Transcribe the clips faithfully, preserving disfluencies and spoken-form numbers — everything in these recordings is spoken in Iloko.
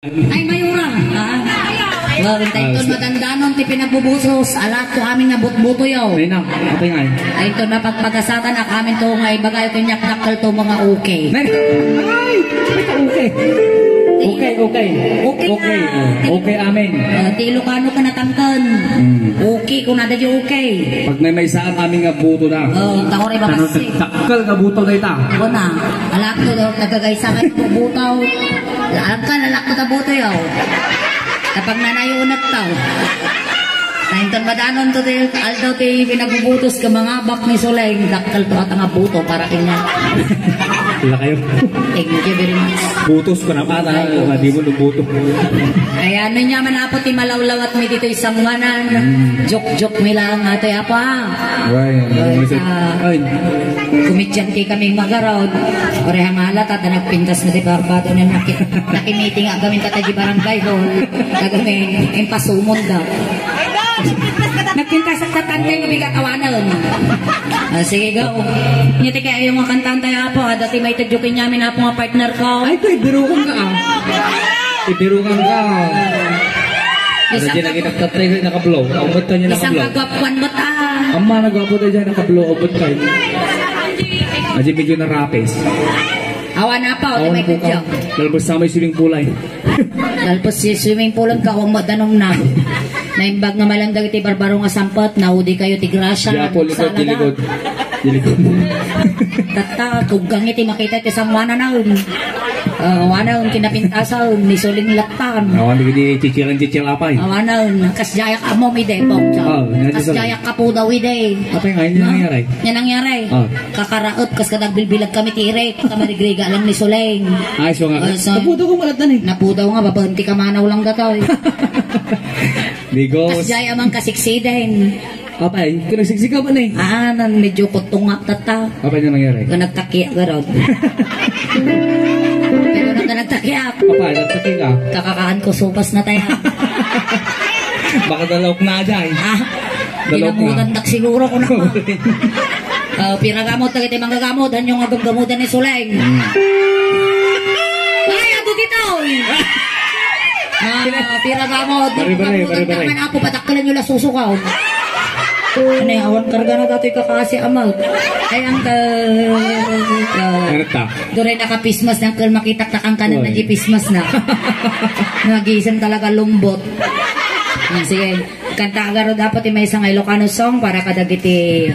Ay, mayura, ha? Well, dayton madandanon ti pinagbubutos, alakto amin nga butbutoyo. Nay na, apay ngay? Dayton mapagpagasatan a amin to nga ibagayo kaniak dakkel to mga okay. Nay, ay, okay. Okay, okay. Okay, okay, amin. Ah, ti Ilocano ka natangken. Mm. Okay, kunada di okay. Pag may may saan amin nga buto na. Oh, takore bakasi. Dakkel nga buto na ita. Ako na. Alakto, nagagaysa ka ng buto. Alam ka, lalak ko ta buto yaw. Kapag nanayunak tao. Nainton madanon to ti aldaw ti pinagbubutos ka mga bak ni Suleng, dakkel to ata nga buto para kanya. Wala kayo. Thank you very much. Butos ko na pata, Ay, nga di mo nung buto. Kaya ano niya man apo ti malawlawat mi dito isang wanan. Mm. Joke-joke mi lang ato ya pa. Ay, Ay, ano, ah, ay. Kumidyante kami magarod. Pareha nga alata, ta nagpintas na ti barbado na naki-, nakimiting agamin ta tayo barangay hall. Agamin, impasumon da. Nagpintas at tatantay nga bigat awanan. Ah, sige, go. Nya ti kaya yung kantan tayo, apo, ha? Dati may tadyo kinyamin, apo, nga partner ko. Ay, ito, ibirukan ka, ah. Ibirukan ka. Isa Ano din ka lagi nagtatry ko yung nakablow? Ang ba't kanya Isang nakablow? Kagwapuan mo ta. Ang mga nagwapo tayo dyan, nakablow. Ang ba't kayo? Kasi medyo narapis. Awa na pa, Ako may na po video. ka. Lalabas sa may swimming pool ay. Lalabas si swimming pool ang kawang madanong na. Naimbag nga malandag iti barbaro nga sampat, naudi kayo ti grasya. Di apo, likod, Salaga. di likod. Di likod. Tatta, kuggang iti makita ti sangwana na. Ah, wana, kinapintasan, ni Suling Latan. Awan di chichilan chichilapay. Awanan, kas jayak amo mi depok, Oh, yan Kas yung jayak kapudaw ide. Apay nga, yun yung nangyari. Yan nangyari. Oh. Kakaraot, kas kadagbilbilag kami ti irik, kamarigriga lang ni Suleng. Ay, so nga. Oh, so, Napudaw ko malat na ni. Napudaw nga, babaen ti kamanaw lang gataw. Migos. Kas jay amang kasiksiden. Apay, kung nagsiksika ba ni? Ah, nan medyo kutungak tata. Apay na nangyari? Kung nagtakiak garod. Pero nang nagtakiak. Apay, nagtakiak. Kakakaan ko supas na tayo. Baka dalawak na dyan. Ah, Dalawak na. Pinamutan tak siguro ko na. Ah, piragamot na kita manggagamot. Hanyong agamgamutan ni Suleng. Hmm. Ay, ato dito. Ah, pira ka mo, di Bari-bari, ba bari-bari. Naman apo, patakkalan nyo lang susukaw. Ano yung awan karga na dato'y kakasi amal. Ay, ang ka... Ano ta? Doon ay nakapismas ng kal, makitaktakan ka na Oy. Nagipismas na. Nagising talaga lumbot. Ah, sige, kanta agaro dapat yung may isang Ilocano song para kadagiti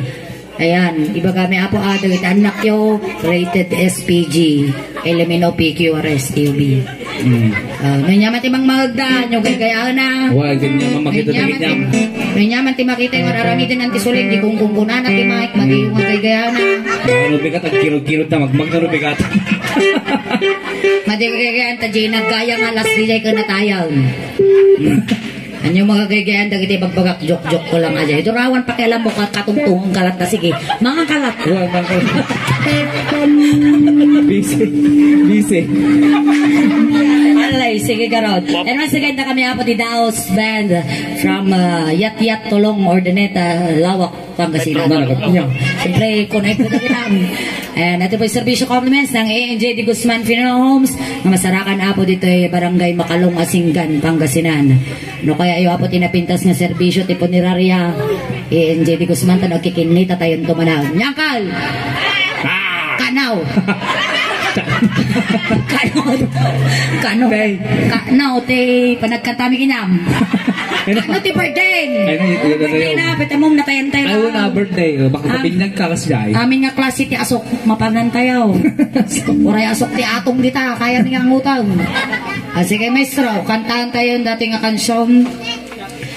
Ayan, ibagami apo, ah, dagiti annakyo, rated S P G, L M N O P Q R S T U B. Mm. Ah, no nyaman ti mangmagda, nyo gaygayaw na. Wa, ganyan man makita No nyaman dagiti ti, no nyaman ti makita, yung araramiden anti Suleng, di kung kung kunana ti Mike, mati yung gaygayaw na. Ano, bigat, ang kirog-kirog na, magmag na, bigat. Mati yung gaygayaw, ta Gina, gaya nga, last di jay ka natayaw. Anyo mga gaygayan dagiti bagbagak, joke-joke ko lang aja. Ito rawan pakialam mo ka katungtungan kalat na sige. Mga kalat. Wala na ko. Busy. Busy. Alay, sige garod. And once again, na kami apo di Daos Band from uh, Yat Yat Tulong Ordaneta, Lawak, Pangasinan. Ano na ka? Yeah. Siyempre, connect ko na lang. And ito po yung serbisyo compliments ng A N J D Guzman Funeral Homes na masarakan apo dito ay Barangay Makalong, Asingan, Pangasinan. No kaya iyo apo tinapintas nga serbisyo ti punerarya, A N J D Guzman, ta nagkikinita tayo ito manaw. Nyangkal! Ah! Kanaw! Kanaw! Kanaw! Tay. Kanaw, te, panagkatami kinam. Ano ti birthday? Ay, na, yun, yun, yun. Hindi na, pwede mong natayan tayo Ay, lang. Wala, birthday. Oh, baka Ah, mabinyag ka, kasi ay. Amin nga klase ti asok, mapanan tayo. Uray asok ti atong dita, kaya ni nga ngutang. Ah, sige, maestro, kantahan tayo yung dating nga kansyon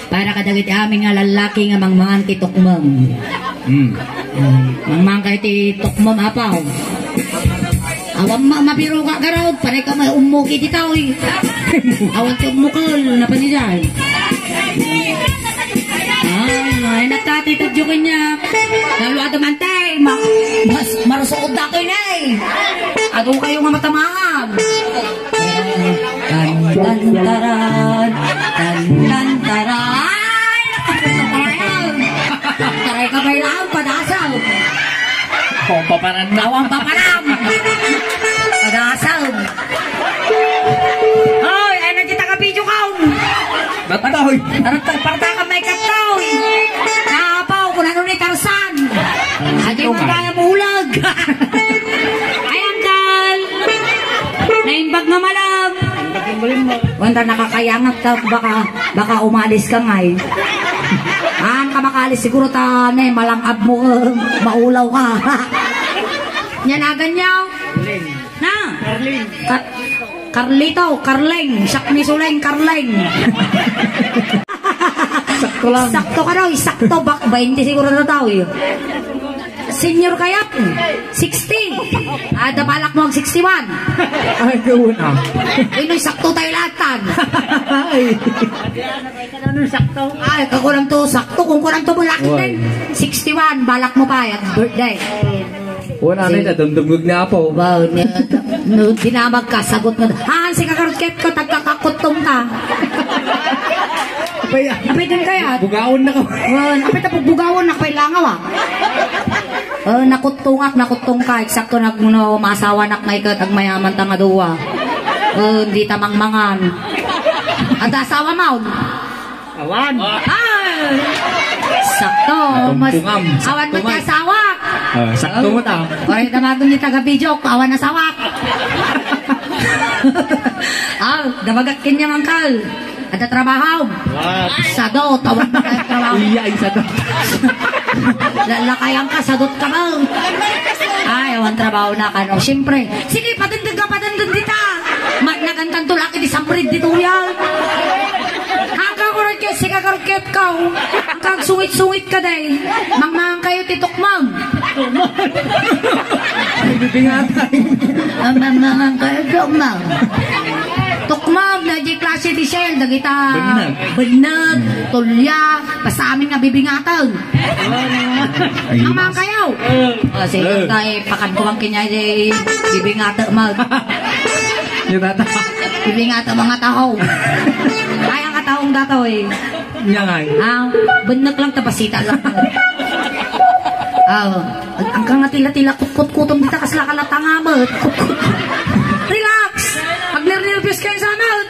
para kadagiti amin nga lalaki nga mangmangan ti tukmem. Mm. Ah, mangmangan kayo ti tukmem, apaw. Awan ma-, mabiro ka, garod. Panay ka may umuki di tao, eh. Awan ti umukol, napaniday. Ah, ay, natati, tadyo kanya. Lalo ato man, te, ma-, mas, marusuod na to, eh. Ato kayo nga matamahan. Tan, tan, taran, tan, tan, taran. Ay, nakapagpapayag. Taray ka ba ilang padasaw? Kung paparan na. Awang paparam. Padasaw. Hoy, energy Oy. Arat ka, parta ka may kataw, eh. Naapaw, kung ano ni Tarzan. Adi mo kaya mo ulag. Ay, angkal. Naimbag nga malab. Wanda nakakayangat ka, baka, baka umalis ka ngay. Ang ka makalis siguro ta, ne, malangab mo, eh, maulaw ka. Nyanagan niya. Na? Carlito, Carleng, siak ni Suleng, Carleng. Sakto lang. Sakto ka daw, sakto. Bak, bainte siguro na tao, eh. Senior kaya? Sixty. Ah, da balak mo ang sixty-one. Ay, gawin ah. Inoy, sakto tayo lahat, tan. Ay. Ano sakto? Ay, kakulang to, sakto. Kung kulang to mo, laki Oy. Din. Sixty-one, balak mo pa, yung birthday. Wala na Sige. Yun, nadumdumgog na po. Wow, ni-, no, dinamag ka, sagot nga. Ah, si kakarukit ko, tagkakakutong ka. Apay, Apay din kaya. Bugaon na ka. Wan, apay tapos bugawan na, apay langaw ah. Oh, nakutungak, nakutong ka. Eksakto na no, masawa nak na ikat, agmayaman ta nga duwa. Oh, hindi ta mangmangan. At asawa mo. Awan. Ah! Sakto. Mas, Natumpungam. Awan Sakto man man. Ti asawa. Ah, sakto mo ta. Oray damagun ni taga video, awan asawa. Ah, damagat kanya mangkal. Ada trabaho. Wow. Sado, tawag mo tayo trabaho. Iya, isa to. Lalakayan ka, sadot ka ba? Ay, awan trabaho na kano. Siyempre, sige, patindog ka, patindog dita. Magnagantan to laki di samrid dito yan. Ang kakurot ka, sige, kakurot ka. Ang kagsungit-sungit ka, day. Mangmangan kayo, ti tukmam. Bibingatay. Ang mangmangan kayo, tukmam. Tukmam, na di klase di Shell, dagita. Benneg. Benneg, tulya, basta amin nga bibingatan. Ay, Ang mga mas- kayaw. O, sige, Eh. Tay, pakan ko ang kinyay, bibingata mag. Yung tata. Bibingata mga tao. Ay, ang katawang dataw eh. Yan ay. Ah, benek lang, tabasita lang. Ah, ang kang tila-tila, kutkutkutom dita, kasla ka latangamet. Relax. Pag nernervyos kayo sa amin,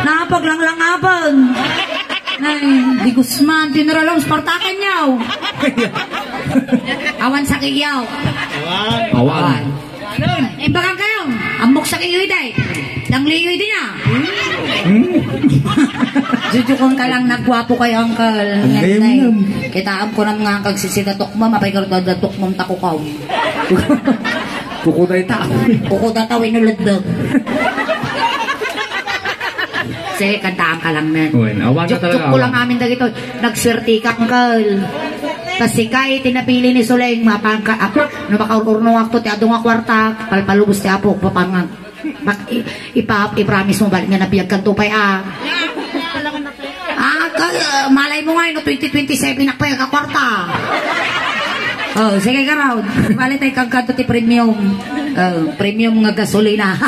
napaglanglangaban. Nay, di Guzman, General Holmes, partakan niyaw. Awan sa kiyaw. Awan. Imbakan kayo. Amok sa kiyoy, day. Dang liyoy din niya. Hmm? Jujukon ka lang, nagwapo kayo, uncle. Ang Yan, gayam nay. Nam. Kita am ko nam nga ang kagsisigatok mo, mapay ka datok mong takukaw. Kukuday ta. Kukuda ta, winuladdag. Sige, kantaan ka lang, men. Uy, awan ka Joke, talaga, joke ko awan. Lang amin dagito. Nagswerte ka, uncle. Kasi kay tinapili ni Suleng, mapangka, ako, no makaururnong ako, ti adong a kwarta, palpalubos ti apo, papangan. Bak, i, ipa, i-promise mo, balik nga nabiag kan tupay, ah. Ah, ka, ah, malay mo nga, no, twenty twenty-seven ako yung kakwarta. Oh, sige ka raw. Balik tayo kang kanto ti premium. Oh, premium nga gasolina.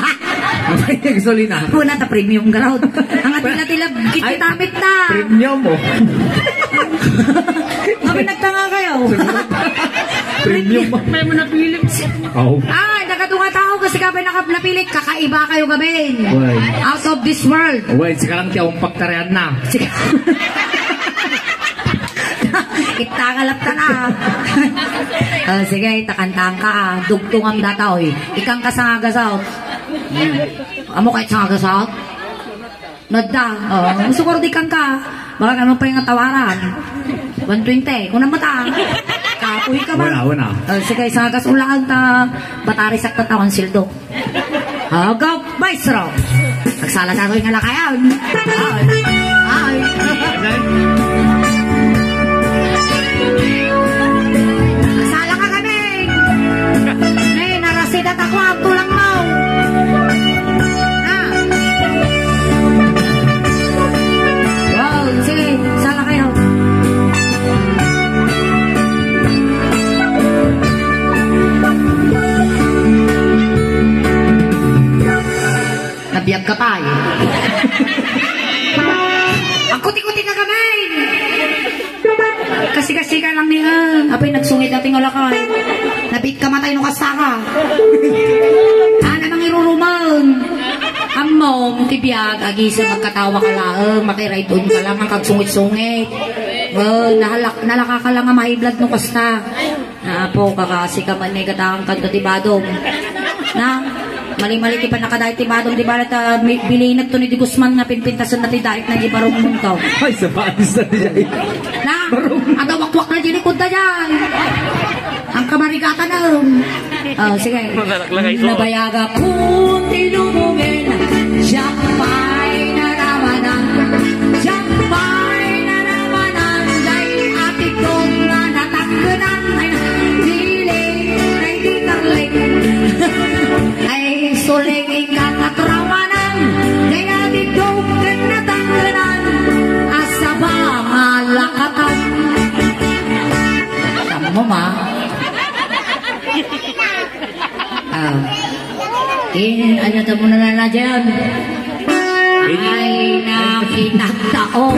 Gasolina. Una ta premium ka raw. Ang atila-tila, kikitamit na. Premium, oh. Kami nagtanga kayo. Premium. May mo napili. Oh. Ah, nakatunga tao kasi ka ba nakap-, napili? Kakaiba kayo gabi. Why? Out of this world. Wait, sika lang ti awan pagtarian na. Sika. Kita ka lapta na. Oh, sige, takantaan ka, ah. Dugtungam data, oy. Ikang ka sa nga gasaw. Amo kahit sa nga gasaw? Nadda. Oh, siguro di kang ka. Baka naman pa yung tawaran. One twenty. Kung naman ta. Kapoy ka ba? Wala, wala. Oh, sige, sa nga gas ulaan ta. Batari sa tatawan sildo. Agaw, maestro. Nagsala sa ako'y ngalakayan. Ay. Ay. Nagsala ka kami. Nay, narasida ta ko ang tulang mo. Ah. Wow, sige, sala kayo. Nabiag ka pa eh. Ang kuti-kuti ka gamay. Kasi-kasi ka lang ni, ah, apay nagsungit natin wala ka eh. Nabit ka matay no kasta ka. Ah, namang iruruman. Amo. Ti biag, agisem, agkatawa ka laeng, makirayton ka lang, ang kagsungit-sungit. Eh, nahalak-, nalaka ka lang nga mahiblad no kasta. Apo, kakasi ka man ni gatang kanto ti badom. Na, mali-mali ti panakadait ti badom, di ba, ta mi-, bilinag to ni Di Guzman nga pinpintasen na ti dait na di barong munto. Ay, sa panis na di ay. Na, adawakwak na di likod na di ay. Ang kamarigatan na, um. Oh, sige. Manalak lang kayo. Nabayaga ko tinubungin, siya pa'y naramanan, siya pa'y naramanan, dahil atikong na natangganan, ay, dili, ay, di tarling. Ay, suling ikatrawanan, dahil atikong na natangganan, asaba malakatan. Tama mo, ma? Ah. In, ano to muna na na dyan? Ay, nakita tao.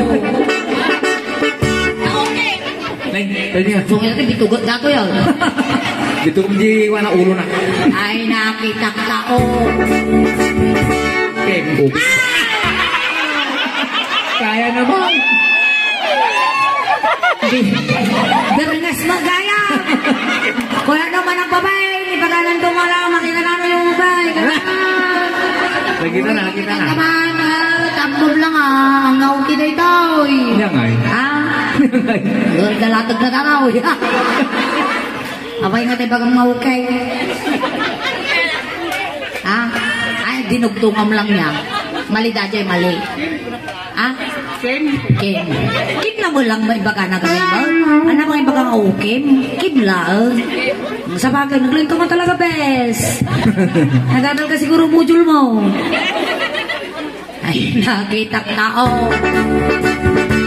Neng, pwede nga. Kung ito, bitugot na to yun. Bitugot di wala ulo na. Ay, nakita tao. Kaya naman. Di, Bernes magaya. Kung ano man ang babae, ni paganan tumala, makita na yung babae. Lagi na, nakita na. Naman, ah, tambol lang, ah, ang nauki na ito, eh. Yan nga, eh. Ah? Yan nga, eh. Dalatag na tanaw, eh. Abay nga tayo bagang maukay. Ha? Ay, dinugtungam lang niya. Mali dati, mali. Ha? Kim. Kim. Kim na mo lang ba ibaga na ganyan ba? Ano ba ibaga nga o Kim? Kim lang. Sa bagay, naglinto mo talaga, bes. Nagadal ka siguro module mo. Ay, nakitak tao.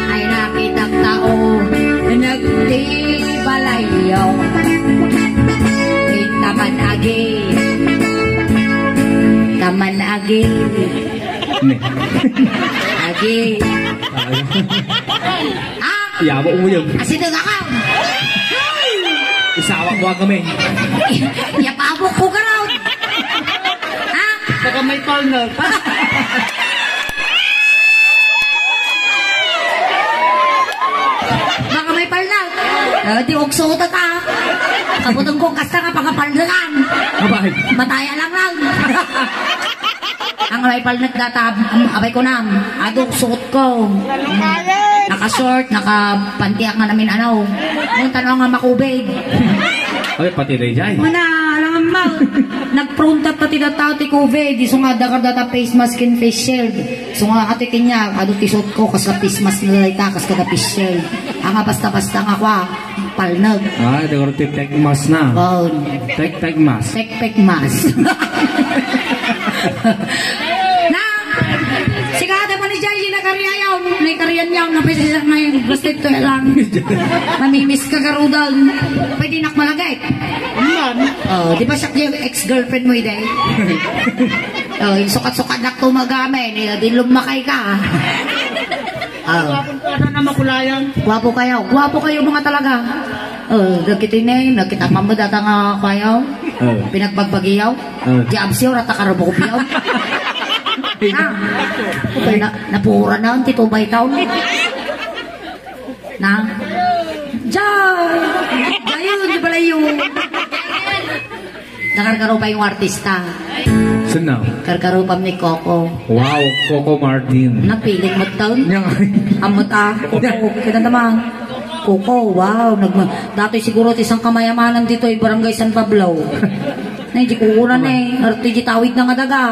Ay, nakitak tao. Nagtibalayo. Taman agi. Taman agi. Agi. Ah! Yawa mo yun. Asideng ako. Isawa ko kami. Yapabok ko ka raw. Ha? Baka may palnag. Baka may palnag. Ah, di ukso ta ka. Kabutang ko kasta nga pagapalnagan. Abay. Mataya lang lang. Ang may palnag data, abay ko na. Aduk suot ko. Naka-short, naka-panty nga namin ano. Nung tanaw nga makubig. Ay, pati na jay. Muna, alam mo, nagpronta pati na tao ti covid. Iso nga, dakar data face mask and face shield. So nga, ati kanya, adu ti suot ko, kas ka face mask na dayta, kas ka face shield. Ang nga basta-basta nga kwa, palnag. Ah, dakar ti tech mask na. Wow. Tech, tech mask. Tech, tech mask. Na, sigada pa ni Jai, nakariayaw, nakarian yaw, napisisak na yung plastic to lang. Mamimiss ka garudan. Pwede nak malagay. Man. Oh, di ba siya yung ex-girlfriend mo, Iday? Oh, yung sukat-sukat nak tumagamin, eh, di lumakay ka. Oh. Ano na makulayan? Gwapo kayo. Gwapo kayo mga talaga. Oh, nagkita na, nagkita pa mo data nga kayo. Oh. Pinagbagbagiyaw. Oh. Di absiyo, rata karabok biyaw. Ah, na, napura na, ang titubay taon. Na? Jay! Ayun, di pala yun. Nakarkaro pa yung artista. Sino? Karkaro pa ni Coco. Wow, Coco Martin. Napiling mo taon? Yang Ang mata, Coco. Kita naman. Coco, wow. Nagma- Dati siguro ti isang kamayamanan dito ay Barangay San Pablo. Na, hindi ko una na eh. Arte di tawid na nga daga.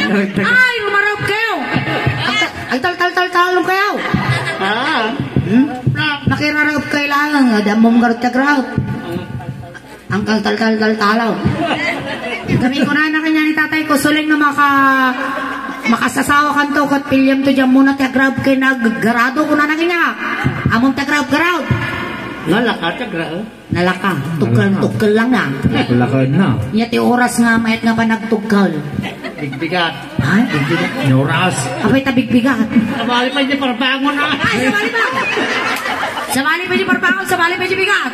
Ay, rumarap kayo! Agtal-tal-tal-talong kayo! Ah. Hmm? Nakirarap kayo lang. Ada mong garot-garot. Ang kaltal-tal-tal-talaw. Kami ko na na kanya ni tatay ko, suling nga maka-, makasasawa kanto, kat pilyam to dyan muna, ti agrab kay naggarado ko na na kanya. Among ti agrab-garab. Nalaka, ti agrab. Nalaka. Tukkel, tukkel lang na. Nalaka na. Nya ti oras nga, mayat nga pa nagtukkel. Bigbigat. Ha? Bigbigat. Noras. Apay ta bigbigat. Sabali pa di parbangon na. Ay, sabali pa. Sabali pa di parbangon, sabali pa di bigat.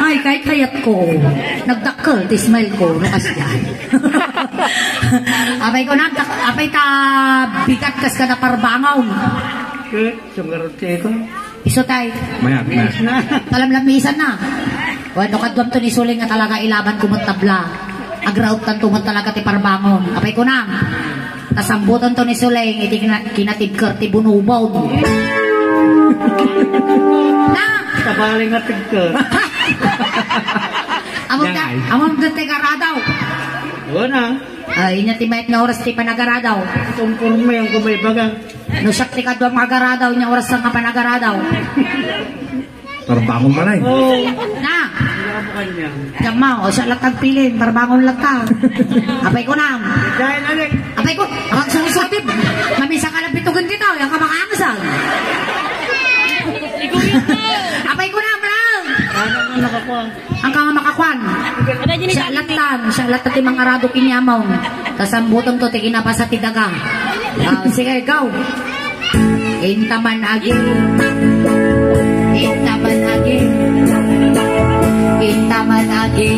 Ay, kay kayat ko. Nagdakkel, ti smile ko, no, kasdiay. Apay ko na, ta-, apay ta bigat kas kada parbangon. Eh, sumarot ka ito. Isu tay. Mayat, mayat. Talamlamisan na. Wenno kaduam to ni Suleng nga talaga ilaban ko met tabla. Agraot tanto met talaga ti parbangon. Apay ko na. Tasambutan to ni Suleng, iti kina-, kinatibker ti bunubon. Na! Sabali nga tigker. Among da, Yan ay. Among da ti garadaw. Wala. Ay, inya ti mayat nga oras ti panagaradaw. Conforme ang kumaibaga. No siak ti kaduam nga agaradaw, inya oras nga panagaradaw. Parbangon man ay. Oo. Na. Wala mo kanya. Diyan mo, o siya lang tagpilin, parbangon lang ta. Apay ko na. Dahil alin? Apay ko, ang sumusutib. Mamisa ka lang pitugan dito, yung kamakakasan. Apay ko na, bro. Ano ang nakakuha? Ang kang makakuan. Siya latan, siya latan ti mangarado kinyamaw. Tasambutan to, ti kinapasa ti daga. Ah, sige, go. Intaman agi. Intaman agi. Intaman agi.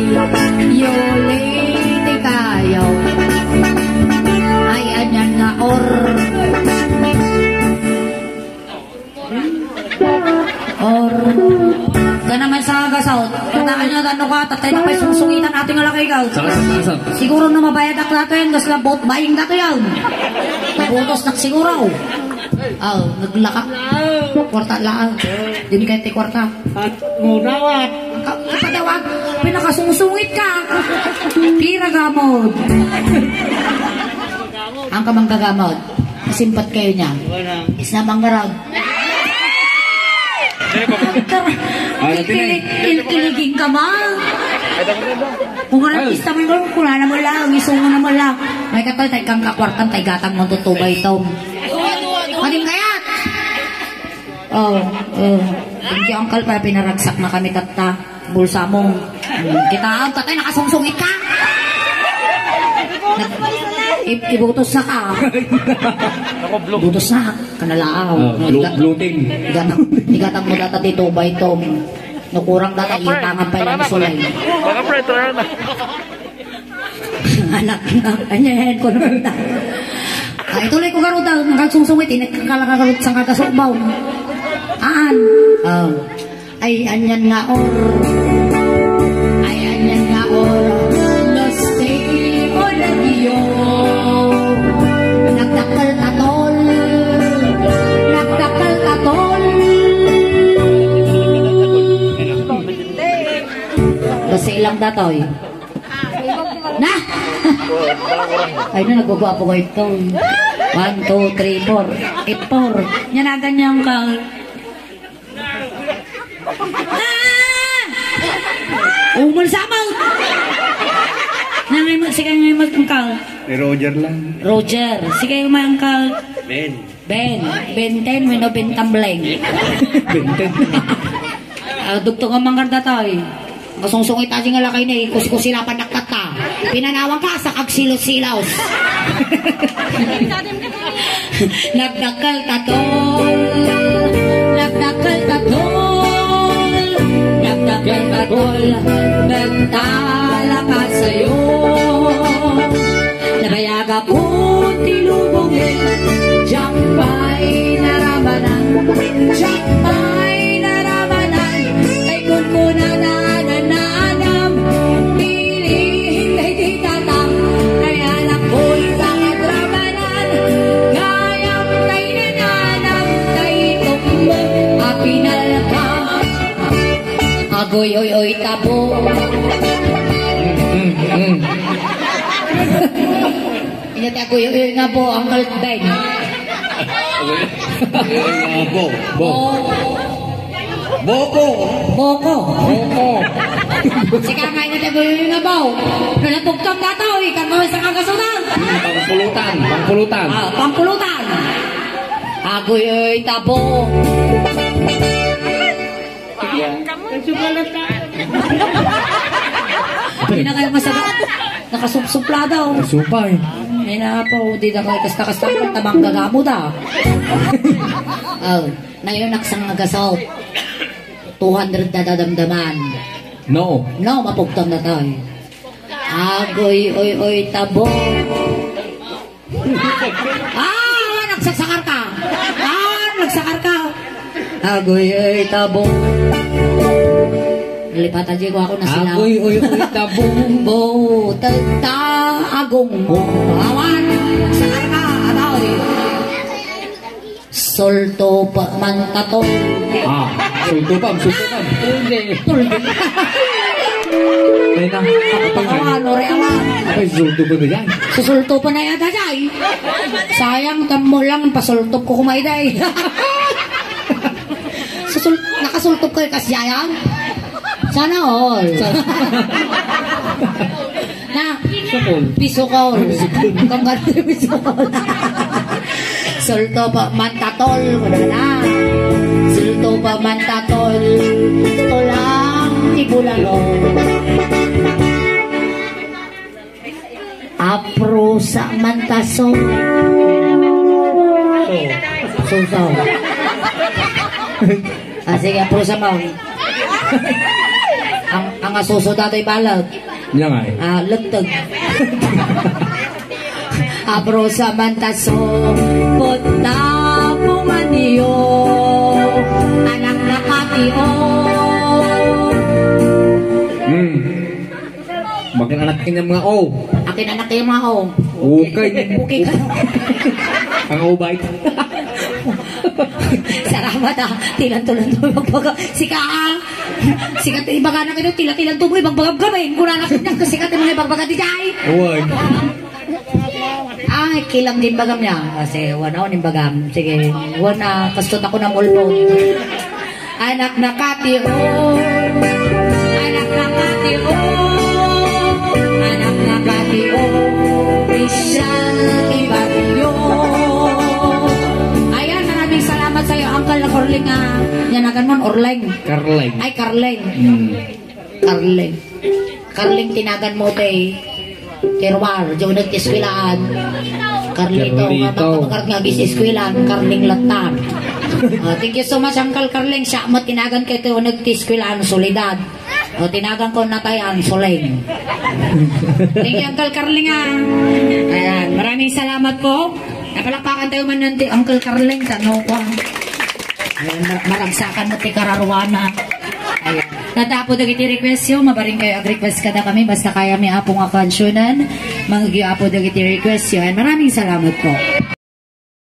Yuli ti kayo. Ay, anyan nga or. Or, ka naman sa gasaw. Pagdaan nyo, ano ka, tatay na pa'y sungsungitan, ate nga lakay ka. Saan, saan, saan? Siguro na mabayad ak dato yan, gas labot, baying dato yan. Nabutos nak siguro. Aw, naglakak. Kwarta lang. Din kayo ti kwarta. At mudawat. Ka-, kapadawat, pinakasungsungit ka. Pira gamot. Ang kamanggagamot. Masimpat kayo niya. Wala. Isna manggarag. Ah, Ilkili-, ilkiligin ka, ma. Kung ano, pista mo yun, kung ano mo lang, isungo na mo lang. May katal, tay kang kakwartan, tay gatang mo, tutuba ito. Maging kayat! Oh, oh. Thank you, uncle, para pinaragsak na kami, tatta. Bulsa mo. Hmm, kita ang tatay, nakasungsungit ka. Nag-, i-, ibutos na ka. Butos na. Kanalaaw. Ah, glu-, gluten. Igatang, igatang mo data dito, by Tom. Nakurang data, itangan pa lang sulay. Mga pre, tara na. Anak na, anyan, ko naman na. Ah, ituloy ko garod, ah, ang kagsungsungit, inik ka lang garod sa kagasukbaw. Aan? Oh. Ay, anyan nga or. Ay, anyan nga or. No stay o lagyo. Nagdakkel tatol. Nagdakkel tatol. Basta ilang datoy. Na! Ay, na, nagwagwapo ko ito. One, two, three, four. Eight, four. Yan, naganyan ka. Ah! Umal sa amaw! Nangay mo, sige, ngay mo, angkal. Ni Roger lang. Roger. Sige, umay, angkal. Ben. Ben. Ben ten, wenno Ben Tambleng. Ben ten. Ah, dugtong ang manggarda tayo. Kasungsungit aja nga lakay na, eh. Kusi-kusi lapan naktatta. Pinanawan ka, sa kagsilos-silos. Nagdakkel tatol, nagdakkel tatol, nagdakkel tatol, nagtalaka sayo. Nabayagak ko ti lubongen, diak pay naramanan, diak pay naramanan, tay kunkunana nananam, piliin tay ti tata, tay anak ko'y pangadramanan, gayam tay nananam, tay tumbok a pinalka. Agoy, oy, oy, tabo. Mm, mm. Ina ti agoy, oy, oy, nga bo, Uncle Ben. Agoy, oy, nga bo. Bo. Boko. Boko. Boko. Sika nga ina ti agoy, oy, oy, nga bo. Nalapugtong na to, ikaw nga sa kagasunan. Pampulutan, pampulutan. Ah, pampulutan. Agoy, oy, tabo. Hindi na kayo masagot. Nakasupsupla daw. Supay. May na po, di na kayo kasta-kasta, tamang gagamo da. Oh, ngayon, naksang nagasot. Two hundred na dadamdaman. No. No, mapugtan na tayo. Agoy, oy, oy, tabo. Ah, nagsasakar ka. Ah, nagsakar ka. Agoy, oy, tabo. Lipatan di ko ako na sila. Agoy, oy, oy, tabo. Butag ta agong mo. Awan, nagsakar ka. Agoy. Sulto pa man tato. Ah, sulto pa, sulto pa. Tuldi. Tuldi. Ay na, Awan, ore, awan. Ay, sulto pa na yan. Susulto pa na yata, jay. Sayang, tammo lang, pasultop ko kumay, day. Susul-, nakasultop kayo, kas yayan? Sana all. Sana Na, Pisukol. Pisukol. Kangkal pisukol. Sulto pa mantatol, wala na. Sulto pa mantatol, tulang ibulalo. Apro sa mantaso. So, so, so. Ah, sige, apro sa maong. Ang, ang asuso datoy balag. Yan nga eh. Ah, lutog. Abrosa man taso, pota pumanyo, anak na patio. Hmm. Makin anak kanya mga o. Akin anak kanya mga o. Okay. Okay ka. Ang ubay. Salamat, ah. Tilan-tulan to magbaga. Sika, ah. Sika, ibaga na kayo, tila-tilan to mo, ibagbaga kami. Kuna na kanya, sika, mga ibagbaga di jay. Uwan. Ay, kilang din bagam niya. Kasi, wala, wala bagam. Sige, wala, kasto ako ng ulpon. Anak na Katio, anak na Katio, anak na Katio, Christian Ibario. Ayan, maraming salamat sa'yo, Uncle Orling, ah. Yan, agan mo, Orleng. Carleng. Ay, Carleng. Hmm. Carleng. Carleng, tinagan mo, te. Terwar, di uneg ti eskwelahan. Carlito, Carlito. Nga makapagkat nga bis eskwelahan, Carling Latan. Ah, thank you so much, Uncle Carling. Siya mo tinagan kay ti uneg ti eskwelahan, Soledad. O, tinagan ko na tayo ang Soleng. Thank you, Uncle Carling, ah. Ayan, maraming salamat po. Napalakpakan tayo man ng ti Uncle Carling, tano ko. Ayan, mar-, maragsakan mo ti kararuana. Ayan. Natapo dagiti request yo, mabaring kayo ag-request kada kami, basta kaya mi Apo nga kansionan, manggiyo Apo dagiti request yo. And maraming salamat po.